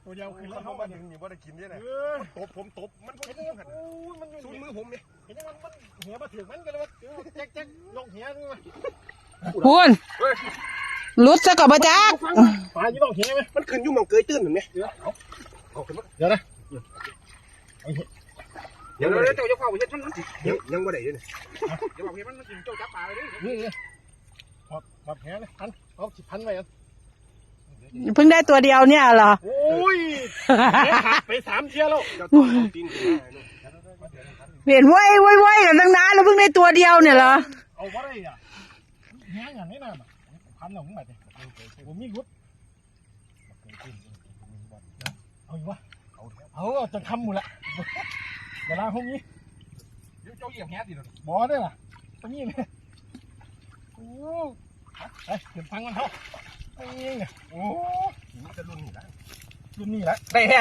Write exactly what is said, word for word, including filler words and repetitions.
ตัวเดียวคือแล้วเขามาดึงนี่ว่าได้กินเนี่ยนะ ตบผมตบมันพอดี โอ้ยมันอยู่ ซุนมือผมเนี่ย เห็นมันมันเหียมาถึงมันก็เลยว่าแจ๊กแจ๊กลงเหียนี่มา พูนหลุดซะก่อนบ่จัก ปลาอยู่ลงเหียไหม มันขึ้นอยู่หม่องเกยตื้นเห็นไหม เดี๋ยวนะ เดี๋ยวเดี๋ยวเจ้าอย่าเฝ้าเฮ็ดมันมันสิ ยังยังบ่ได้เลย อย่าเฝ้าเฮ็ดมันมันสิเจ้าจับปลาเลย นี่นี่ถอดถอดเหียเลยพันเอาสิพันไว้กัน เพิ่งได้ตัวเดียวเนี่ยเหรอ โอ้ยเหียหักไปสามเที่ยวแล้ว เจ้าต้องเอาตีนขึ้นมา เห็นว้ยว้ยว้ยกันตั้งนานแล้วเพิ่งได้ตัวเดียวเนี่ยเหรอ เอาว่าได้อ่ะเหียอย่างนี้นะพันหนึ่งบาทเนี่ยผมมีรุดเอาอยู่วะเอาเอาจนคำหมดละเวลาพวกนี้ เดี๋ยวเจ้าเหยียบแหดิเดี๋ยว บอได้ล่ะตัวนี้เลยโอ้ไปเก็บฟังมันเถอะนี่เนี่ยโอ้ นี่จะรุ่นนี่ละ รุ่นนี้แหละ ได้แท้